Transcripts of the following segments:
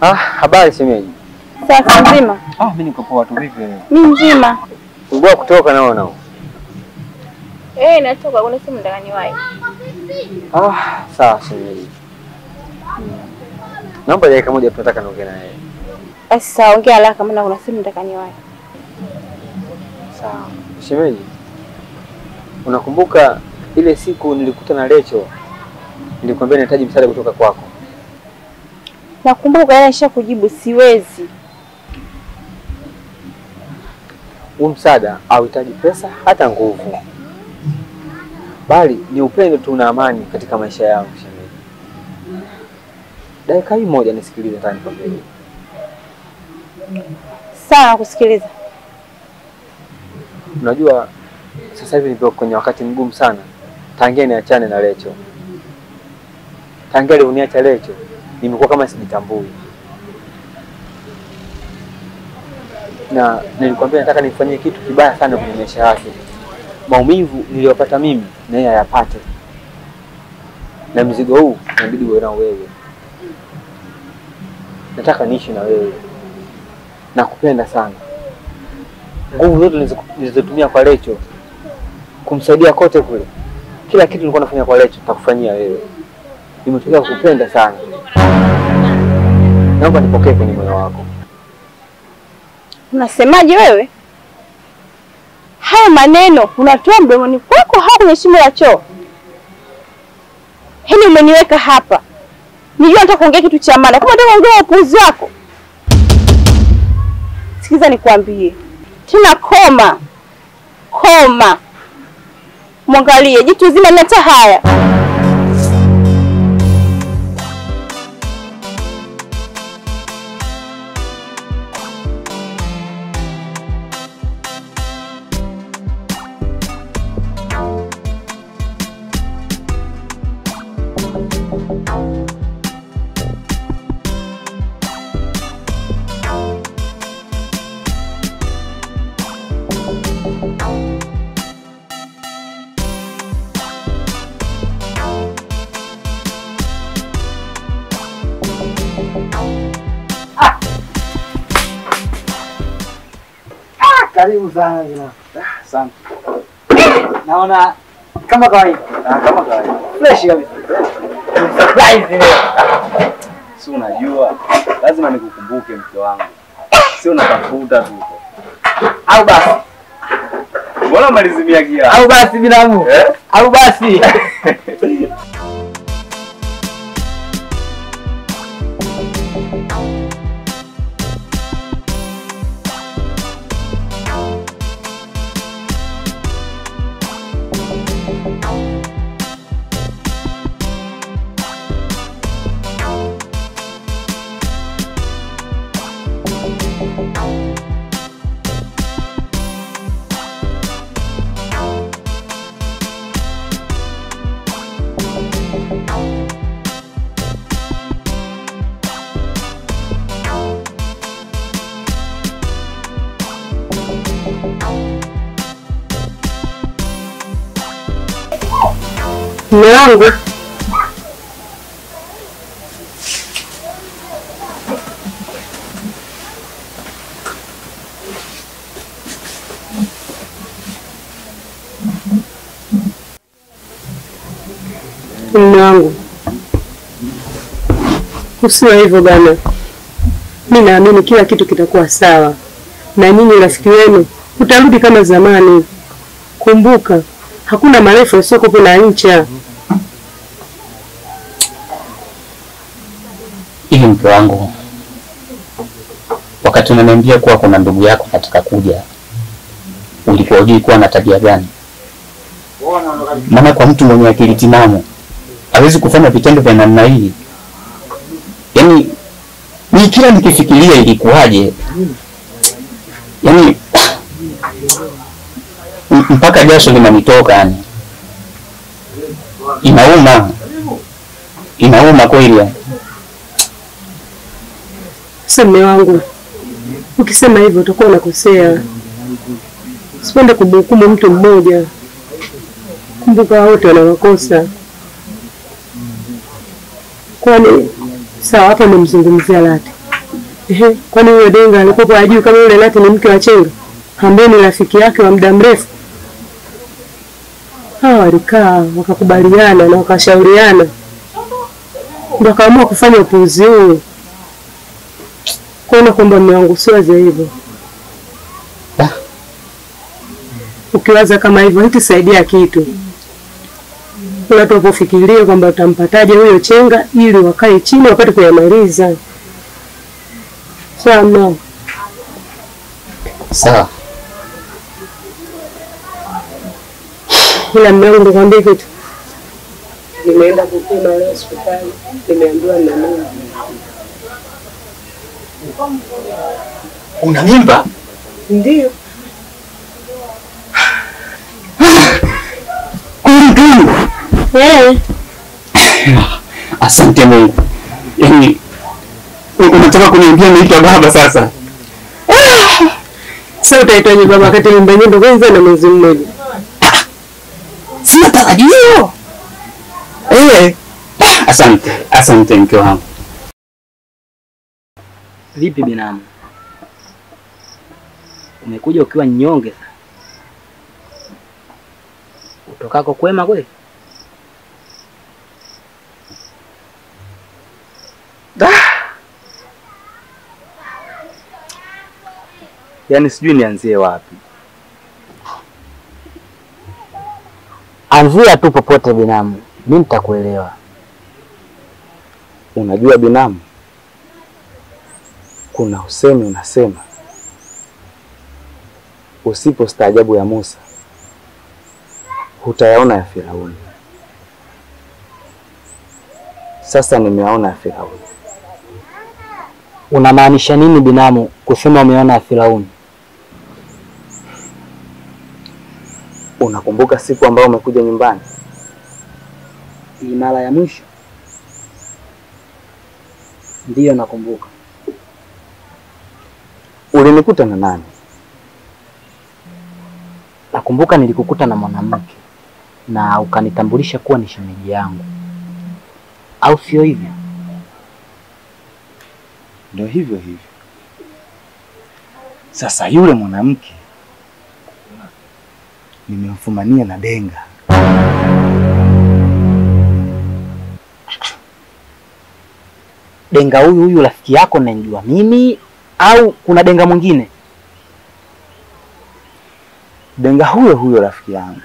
Ah, habari shemeji. Safi mzima. Ah, mimi niko poa tu, vipi wewe? Mimi mzima. Ungua kutoka naona. Eh, natoka kuna simu ndani wapi? Ah, sawa shemeji. Naomba dakika moja tunataka niongee na yeye. Basi sawa, ongea haraka maana kuna simu ndani wapi. Sawa. Shemeji, unakumbuka ile siku nilikuta na Lecho? Nilikwambia nahitaji msaada kutoka kwako. Nakumbuka, yeye kujibu siwezi. Huu msaada hauhitaji pesa hata nguvu, bali ni upendo tu na amani katika maisha yangu shemeji. Dakika hii moja nisikilize, nataka nikwambie. Sawa, kusikiliza. Unajua sasa hivi nipo kwenye wakati mgumu sana. Tangia niachane na Lecho. Tangia alioniacha Lecho, nimekuwa kama sijitambui. Na nilikwambia nataka nifanyie kitu kibaya sana kwenye maisha yake. Maumivu niliyopata mimi na yeye ayapate. Na mzigo huu inabidi uwe nao wewe. Nataka niishi na wewe. Nakupenda sana. Nguvu zote nilizotumia kwa Lecho kumsaidia kote kule, kila kitu nilikuwa nafanya kwa Lecho nitakufanyia wewe. Nimetokea kukupenda sana. Naomba nipokee kwenye moyo wako. Unasemaje wewe? Haya maneno unatoa mdomoni kwako au kwenye shimo la choo? Hili umeniweka hapa. Nijua nataka kuongea kitu cha maana. Kama nataka kuongea upuuzi wako. Sikiza nikwambie. Tena koma. Koma. Mwangalie jitu zima linata haya. Karibu sana jina. Asante. Naona kama kawaida. Ah, kama kawaida. Fresh kabisa. Surprise leo. Si unajua, lazima nikukumbuke mke wangu. Si unatafuta tu huko. Au basi. Mbona malizimia kia? Au basi binamu. Eh? Au basi. Mume wangu, mume wangu, usiwe hivyo bana. Mimi naamini kila kitu kitakuwa sawa, na nyinyi rafiki wenu utarudi kama zamani. Kumbuka hakuna marefu yasiyokuwa na ncha. Hivi mke wangu, wakati unaniambia kuwa kuna ndugu yako katika kuja, ulikuwa hujui kuwa na tabia gani? Maana kwa mtu mwenye akili timamu hawezi kufanya vitendo vya namna hii. Yaani ni kila nikifikiria ilikuwaje, yaani mpaka jasho linanitoka yani. Inauma. Inauma kweli. Sasa mume wangu, ukisema hivyo utakuwa unakosea. Usipende kumhukumu mtu mmoja. Kumbuka wote wana makosa. Kwani sawa, hapa nimzungumzia Lati, Ehe, kwani yule Denga alikuwa hajui kama yule Lati ni mke wa Chenga ambaye ni rafiki yake wa muda mrefu? Hawa walikaa wakakubaliana na wakashauriana, ndio akaamua kufanya upuuzi huo. Kuona kwamba mume wangu siwaze hivyo. Ukiwaza kama hivyo haitasaidia kitu. Watu wapofikiria kwamba utampataje huyo Chenga ili wakae chini wapate kuyamaliza. Sawa mama. Sawa. Ila mume wangu nikwambie kitu. Nimeenda kupima leo hospitali, nimeambiwa nina mimba. Una mimba? Ndio. Kweli? Eh. Asante Mungu. Yaani unataka kuniambia niitwa baba sasa? Sasa utaitwaje baba wakati mimba yenyewe kwanza na mwezi mmoja? Sina tarajio. Eh. Asante, asante mke wangu. Vipi binamu? Umekuja ukiwa nyonge sana. Utokako kwema kweli? Yaani sijui nianzie wapi. Anzia tu popote binamu, mimi nitakuelewa. Unajua binamu, kuna usemi unasema usipo staajabu ya Musa hutayaona ya Firauni. Sasa nimeona ya Firauni. Unamaanisha nini binamu kusema umeona ya Firauni? Unakumbuka siku ambayo umekuja nyumbani? Ni mara ya mwisho? Ndiyo nakumbuka. Ulinikuta na nani? Nakumbuka nilikukuta na mwanamke na ukanitambulisha kuwa ni shemeji yangu. Au sio hivyo? Ndio hivyo hivyo. Sasa yule mwanamke nimemfumania na Denga. Denga huyu huyu rafiki yako namjua mimi au kuna Denga mwingine? Denga huyo huyo rafiki yangu.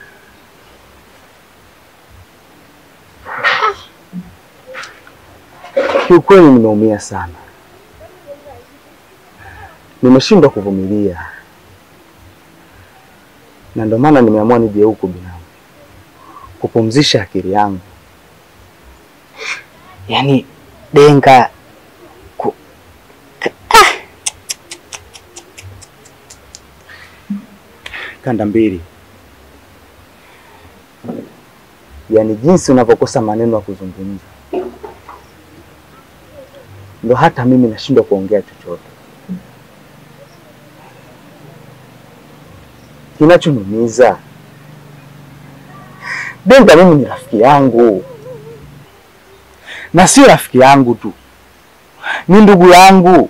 Kiukweli nimeumia sana. Nimeshindwa kuvumilia. Na ndio maana nimeamua nije huku binamu, kupumzisha akili yangu. Yaani Denga Kanda mbili. Yaani jinsi unavyokosa maneno ya kuzungumza, ndo hata mimi nashindwa kuongea chochote. Kinachoniumiza, Denga mimi ni rafiki yangu. Na sio rafiki yangu tu, ni ndugu yangu.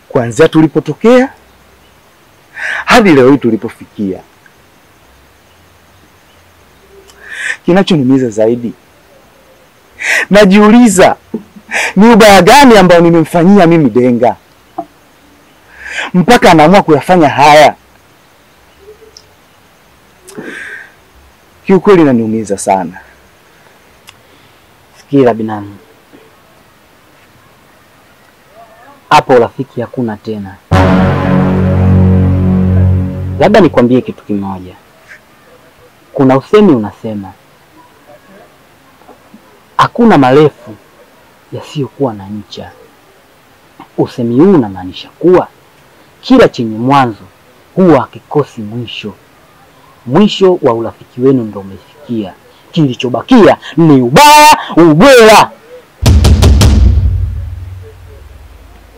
Kuanzia tulipotokea hadi leo hii tulipofikia. Kinachoniumiza zaidi, najiuliza ni ubaya gani ambao nimemfanyia mimi Denga mpaka anaamua kuyafanya haya. Kiukweli inaniumiza sana. Sikia binamu, hapo urafiki hakuna tena. Labda nikwambie kitu kimoja. Kuna usemi unasema hakuna marefu yasiyokuwa na ncha. Usemi huu unamaanisha kuwa kila chenye mwanzo huwa hakikosi mwisho. Mwisho wa urafiki wenu ndio umefikia. Kilichobakia ni ubaya ubwela.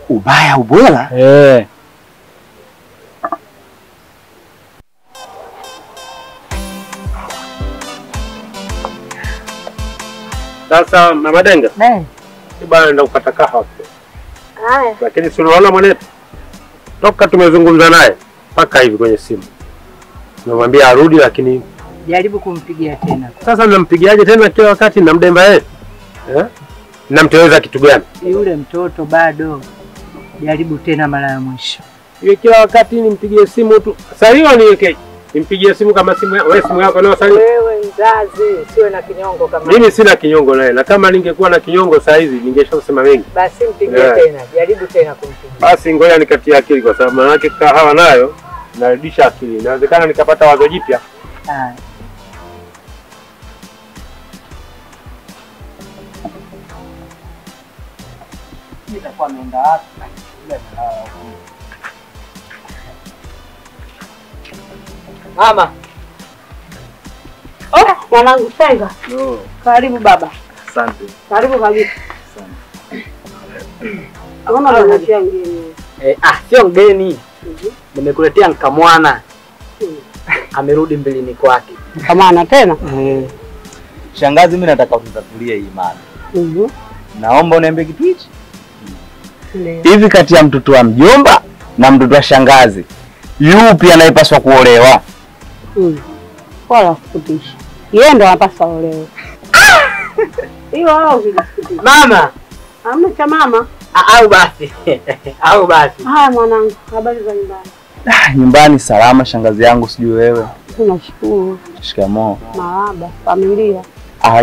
Ubaya ubwela? Eh. Sasa Mama Denga? Eh. Bana nenda kukata kahawa. Haya. Lakini si unaona mwanetu, toka tumezungumza naye mpaka hivi kwenye simu. Namwambia arudi, lakini jaribu kumpigia tena. Sasa nampigiaje tena kila wakati namdemba yeye? Eh? Namteweza kitu gani? Yule mtoto bado. Jaribu tena mara ya mwisho. Yeye kila wakati nimpigie simu tu. Sasa hiyo niweke. Nimpigie simu kama simu yako, wewe simu yako nayo sasa. Wewe mzazi usiwe na kinyongo kama. Mimi sina kinyongo naye, na kama ningekuwa na kinyongo saa hizi ningeshasema mengi. Basi mpigie tena, jaribu tena kumpigia. Basi ngoja nikatie akili kwa sababu maana yake kahawa nayo narudisha akili. Inawezekana nikapata wazo jipya. Haya. Nitakuwa ameenda wapi? Mama. Oh, mwanangu Senga. No. Karibu baba. Asante. Karibu kabisa. Asante. Mama anakuletea mgeni. Sio mgeni. Nimekuletea nkamwana. Amerudi mbilini kwake. Nkamwana tena? Shangazi, mimi nataka unitatulie hii mada. Naomba uniambie kitu hichi. Hivi kati ya mtoto wa mjomba na mtoto wa shangazi, yupi anayepaswa kuolewa? Wala sikutisha. Yeye ndo anapaswa kuolewa. Hiyo wao usijisikitishe. Mama. Hamna cha mama. Au basi. Au basi. Haya mwanangu, habari za nyumbani? Nyumbani salama shangazi yangu, sijui wewe. Tunashukuru. Shikamoo. Marahaba, familia.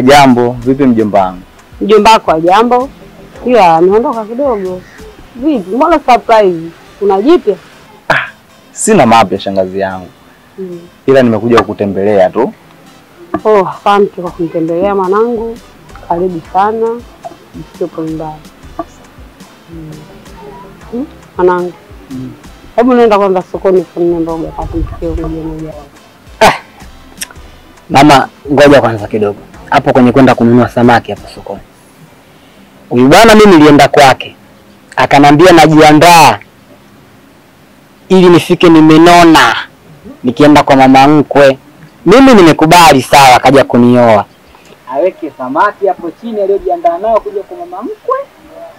Jambo, vipi mjomba wangu? Mjomba wako jambo. Ila ameondoka kidogo. Vipi? Mbona surprise? Una jipya? Sina mapya shangazi yangu. Ila nimekuja kukutembelea tu. Oh, asante kwa kunitembelea mwanangu. Karibu sana. Msipo nyumbani. Mwanangu. Hebu nenda kwanza sokoni kununua mboga kwa kumpikia mgeni. Mama, ngoja kwanza kidogo. Hapo kwenye kwenda kununua samaki hapo sokoni. Huyu bwana mimi nilienda kwake. Akanambia najiandaa ili nifike nimenona nikienda kwa mama mkwe. Mimi nimekubali sawa, akaja kunioa. Aweke samaki hapo chini aliyojiandaa nao kuja kwa mama mkwe,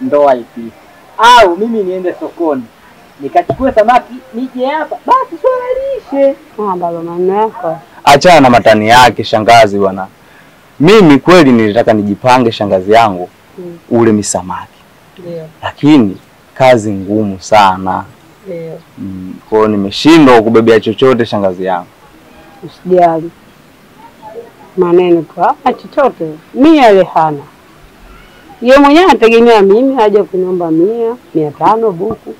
ndoa ipi. Au mimi niende sokoni nikachukue samaki nije hapa, basi swala liishe. Baba maneno yako. Achana na matani yake shangazi bwana. Mimi kweli nilitaka nijipange shangazi yangu ule misamaki. Ndio. Lakini kazi ngumu sana. Ndio. Kwa hiyo nimeshindwa kubebea chochote shangazi yangu. Usijali. Maneno tu hapa chochote. Mia ile hana. Yeye mwenyewe anategemea mimi aje kuniomba 100, 500 buku.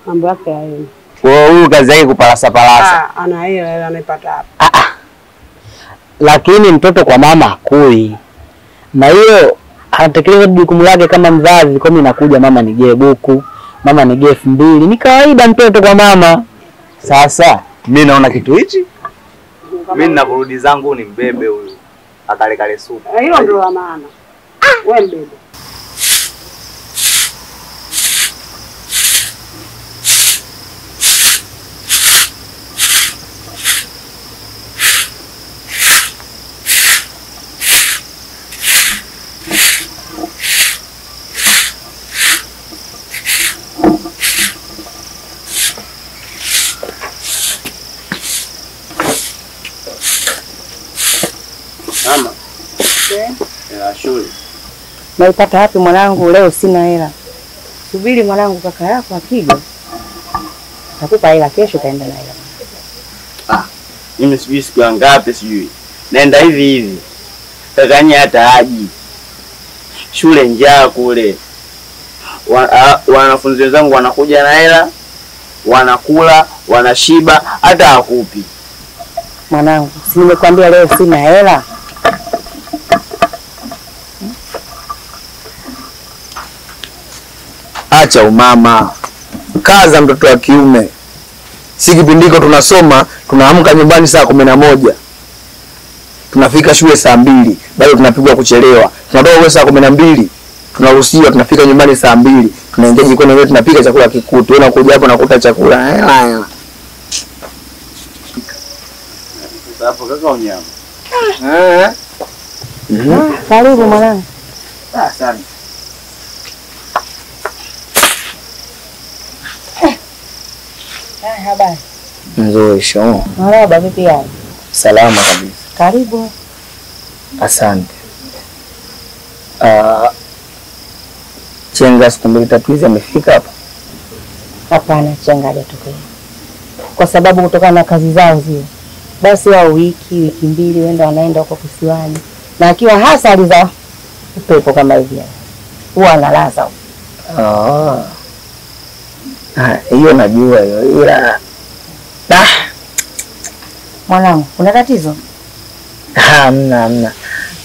Mambo yake hayo. Kwa hiyo huyu kazi yake kupalasa palasa. Ana hela anaipata hapa. Lakini mtoto kwa mama hakui. Na hiyo anatekeleza jukumu lake kama mzazi. Kwa mimi nakuja mama nigee buku, mama nigee 2000. Ni kawaida mtoto kwa mama. Sasa mimi naona kitu hichi. Mimi ninakurudi zangu ni mbebe huyu. Akale kale supu. Hilo ndio la maana. Wewe mbebe. Mama. Shule. Naipata wapi mwanangu? Leo sina hela. Subiri mwanangu, kaka yako akija nitakupa hela, kesho utaenda na hela. Mimi sijui siku ngapi sijui. Naenda hivi hivi. Kaka hata haji. Shule njaa kule. Wanafunzi wenzangu wanakuja na hela, wanakula, wanashiba, hata hakupi. Mwanangu, si nimekuambia leo sina hela? Acha umama. Kaza mtoto wa kiume. Si kipindiko tunasoma, tunaamka nyumbani saa 11. Tunafika shule saa 2, bado tunapigwa kuchelewa. Tunatoka kule saa 12, tunaruhusiwa tunafika nyumbani saa 2, tunaingia jikoni wewe tunapika chakula kikutu. Wewe unakuja hapo unakuta chakula hela hela. Sasa hapo kaka unyama. Karibu mwanangu. Asante. Habari. Nzuri, shikamoo. Marhaba, vipi hali? Salama kabisa. Karibu. Asante. Chenga siku mbili tatu hizi amefika hapa? Hapana, Chenga hajatokea. Kwa sababu kutokana na kazi zao zile. Basi wao wiki mbili wenda wanaenda huko kisiwani. Na akiwa hasa aliza upepo kama hivi. Huwa analaza huko. Hiyo najua hiyo, ila mwanangu, kuna tatizo? Hamna.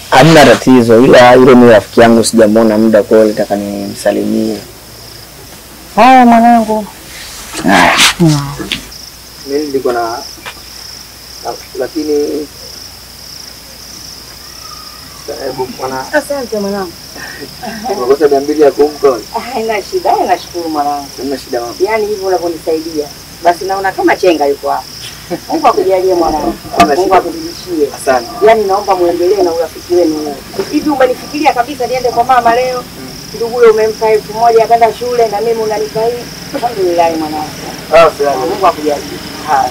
Hamna tatizo, ila yule ni rafiki yangu sijamuona muda, kwa hiyo nataka nimsalimie. Haya mwanangu. Mimi nilikuwa na lakini hebu mwana. Asante mwanangu. Unakosa 200 ya kumpa. Haina shida, nashukuru mwanangu. Haina shida mama. Yaani hivyo unavyonisaidia. Basi naona kama Chenga yuko hapa. Mungu akujalie mwanangu. Mungu akuzidishie. Asante. Yaani naomba muendelee na urafiki wenu huo. Hivi umenifikiria kabisa niende kwa mama leo? Ndugu yule umempa 1000 akaenda shule na mimi unanipa hii. Alhamdulillah mwanangu. Asante. Mungu akujalie. Haya.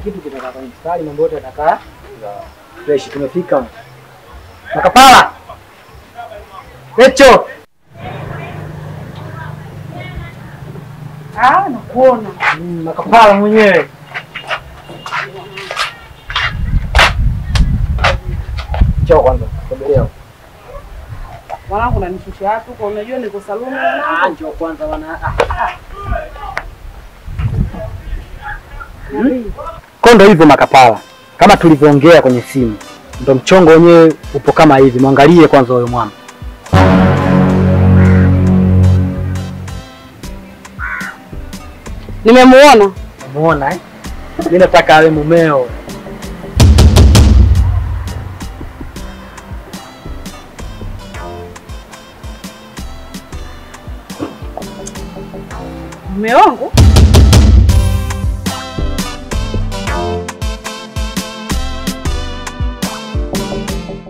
Kitu kitakaa kwenye mstari, mambo yote yatakaa fresh. Tumefika Makapala Recho. Nakuona. Makapala mwenyewe. Njoo kwanza, tembelea. Mwanangu unanishusha hapo kwa unajua niko saluni. Njoo kwanza wana. Kondo hivyo Makapala, kama tulivyoongea kwenye simu, ndo mchongo wenyewe upo kama hivi. Mwangalie kwanza huyo mwana. Nimemuona. Nimemuona eh? Mimi nataka awe mumeo. Mume wangu?